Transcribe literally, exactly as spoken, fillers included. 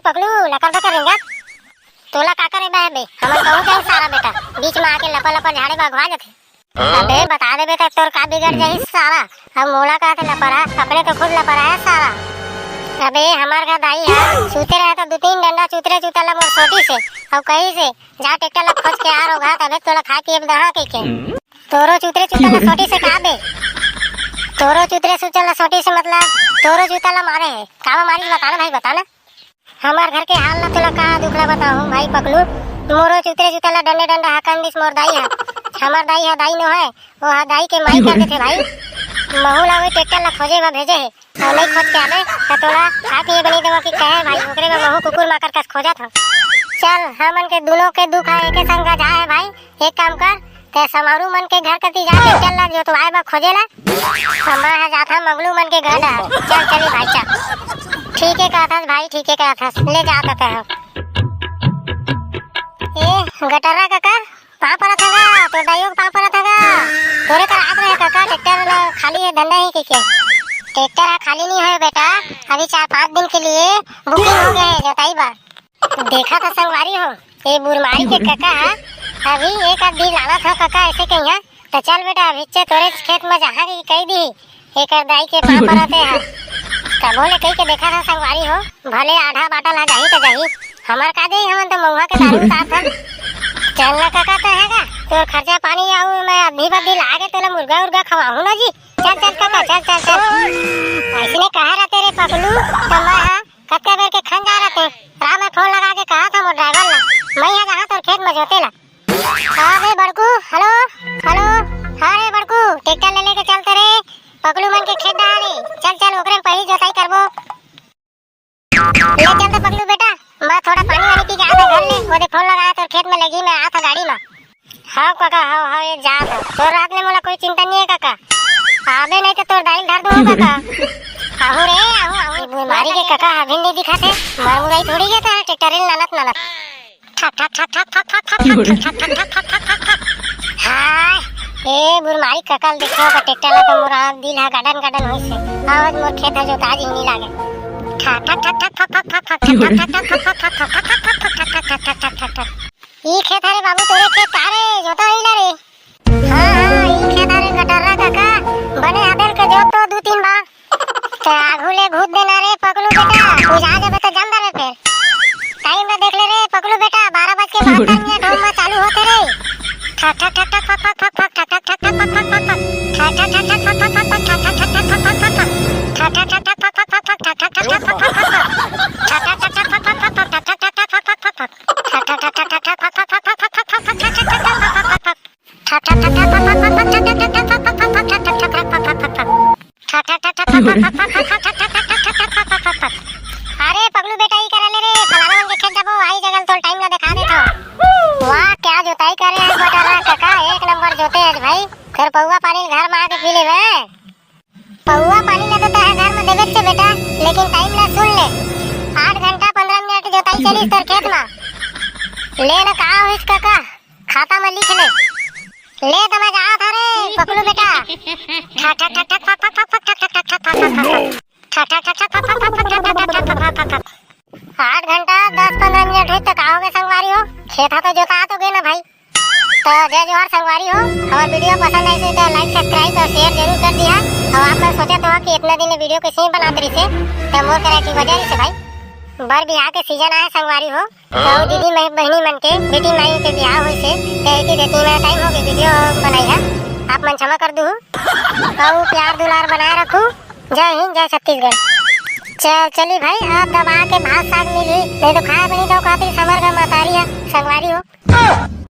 पकलू, लकर बकर रेंगत। तोला का करे बे, बे? हमन कहूँ जाई सारा बेटा, बीच में आके लपर लपर झाड़े बगवा जथे। अबे बता देबे त तोर का बिगड़ जाही सारा। अब मोला कहत हे लपरा, अपने तो खुद लपरा हे सारा। अबे हमार घर दाई हे, सुते रहे त दू तीन डंडा चुतरे चुतला मोर सोटी से, अउ कही से, जा ट्रैक्टर ला खोज के आ रोगहा, तबे तोला खाए पिए बर दहा कहिके। तोरो चुतरे चुतला सोटी से का बे? तोरो चुतरे चुतला सोटी से मतलब तोरो चुतला मारे हे। कामा मारी बता ना भाई, बता ना। हमार घर के हाल ला तोला का दुख ला बताहूँ भाई पकलू, मोरो चुतरे चुतला डंडे डंडा हकन दिस मोर दाई हा। हमार दाई हा दाई नो हे, वो हा दाई के माई का देथे भाई। महू ला वही ट्रैक्टर ला खोजे बर भेजे हे, अउ नहीं खोज के आबे त तोला खा पिए बर नहीं देवा कि कहे भाई, ओकरे बर महू कुकुर माकर कस खोजत हव। चल, हमन के दुनों के दुख हा एके संग जा हे भाई, एक काम कर, ते समारू मन के घर कती जाके चल ला, जोतवाए बर खोजे ला। अम्मा हा जाथा मंगलू मन के घर डहर। चल चली भाई चल। ठीक है कहत हस भाई, ठीक है कहत हस, ले जात हते हम। ए गटर्रा कका, पाँव परत हंगा, तोर दाइयो के पाँव परत हंगा। तोरे कर आत रहे कका, ट्रैक्टर ल खाली है, धंधा ही के के। ट्रैक्टर हा खाली नहीं होय बेटा, अभी चार पाँच दिन के लिए बुकिंग हो गए है जोताई बर। देखा था संगवारी हो, ये बुरमारी के कका हा अभी एक आध दिन लाना था कका, ऐसे कहिया। त चल बेटा, अभी चे तोरे खेत में जहाँ की कही दी, एक दाई के पाँव परते हा। तभो ले कही के देखा था संगवारी हो, भले आधा बाटल हा जाही त जाही, हमार का दे, हमन तो महुआ के दारू उतार था। चल ना कका, तो है का तोर खर्चा पानी आऊ, मैं अभी बदी लागे तोला मुर्गा उर्गा खवाहूँ ना जी। चल चल कका, चल चल चल। ऐसने कहा रहते रे पकलू, तो मैं हा कतका बेर के खन जा रहे थे। राम में फोन लगा के कहा था मोर ड्राइवर ला, मैं यहाँ जहाँ तोर खेत में जोते ला। हाँ रे बड़कू, हेलो, हेलो। हाँ रे बड़कू, ट्रैक्टर ले लेके चलते रे, पकलू मन के खेत डहा रे। चल चल, ओकरे में पहली जोताई करबो। ले चल तो पकलू बेटा, मैं थोड़ा पानी वानी पी के आता घर ले, वो दे फोन लगाया तोर खेत में लगी, मैं आता गाड़ी में। हाँ कका, हाँ हाँ, ये जात है। तोर रात में मोला कोई चिंता नहीं है कका। आबे नहीं तो तोर दाई धर दूंगा कका। आहू रे, आहू, आहू। ये बुरमारी के कका अभी नहीं दिखाते। मर मुरई थोड़ी गया था ट्रैक्टर लानत लानत। ठक ठक ठक ठक ठक ठक ठक ठक ठक ठक ठक ठक ठक ठक। हाय, ए बुरमारी कका ल देखो का ट्रैक्टर ला तो मोर दिल हा गाडन गाडन होइस हे। आज मोर खेत हा जोता जी नहीं लागे। ठक ठक ठक ठक ठक ठक ठक ठक ठक ठक ठक ठक ठक। ई खेत हरे बाबू, तोरे खेत हरे, जोता होइला रे। हाँ, हाँ, ई खेत हरे गटर्रा कका, बने हबेल के जोत तो दू तीन बार। ते आघू ले घूत देना रे पकलू बेटा, तू जा जाबे तो जम जाबे फेर। टाइम ला देख ले रे पकलू बेटा, बारह बज के बहत्तर मिनट होम में चालू होते रे। ठक ठक ठक ठक फक फक फक फक, ठक ठक ठक ठक फक फक फक फक, ठक ठक ठक ठक फक फक फक फक, ठक ठक ठक ठक फक फक फक फक, ठक ठक ठक ठक फक फक फक फक, ठक ठक ठक ठक फक फक फक फक, ठक ठक ठक ठक फक फक फक फक, ठक ठक ठक ठक फक फक फक फक। अरे पगलू बेटा, ई करा ले रे, फलाना मन के खेत जाबो, आई जगह तोल टाइम ला देखा देत हव। वाह, क्या जोताई करे है बटरा कका, एक नंबर जोते है भाई। फिर पौवा पानी घर में आके पी लेबे। पौवा पानी ला तो तैं घर में देवे से बेटा, लेकिन टाइम ला सुन ले, आठ घंटा पंद्रह मिनट जोताई चलिस तोर खेत में। ले ना, का होइस कका, खाता में लिख ले। ले तो मैं जात हँव रे पकलू बेटा। ठक ठक ठक ठक फक फक फक, ठक ठक ठक ठक फक फक फक। ठक ठक ठक ठक फक फक फक फक, ठक ठक ठक फक फक फक फक। आठ घंटा दस पंद्रह मिनट होइस त का होगे संगवारी हो, खेत हा तो जोता तो गे ना भाई। तो जय जोहार संगवारी हो, अगर वीडियो पसंद आइस हे तो like, subscribe और share जरूर कर दिहा। अउ आप मन सोचत हो कि इतना दिन वीडियो कैसे नहीं बनात रहिस हे, तो मोर करा की वजह से भाई, बर बिहाव के सीजन आए संगवारी हो, तो दीदी मई बहिनी मन के बेटी माई के बिहाव होइस हे, तो एक ही देती में टाइम होगे वीडियो बनाई है, आप मन क्षमा कर दू। अउ प्यार दुलार बनाए रखू। जय हिंद, जय छत्तीसगढ़। च-, चली भाई, अब दबा के भात साग मिली, नहीं तो खाए बनी तो कहती समर का मतारी है संगवारी हो।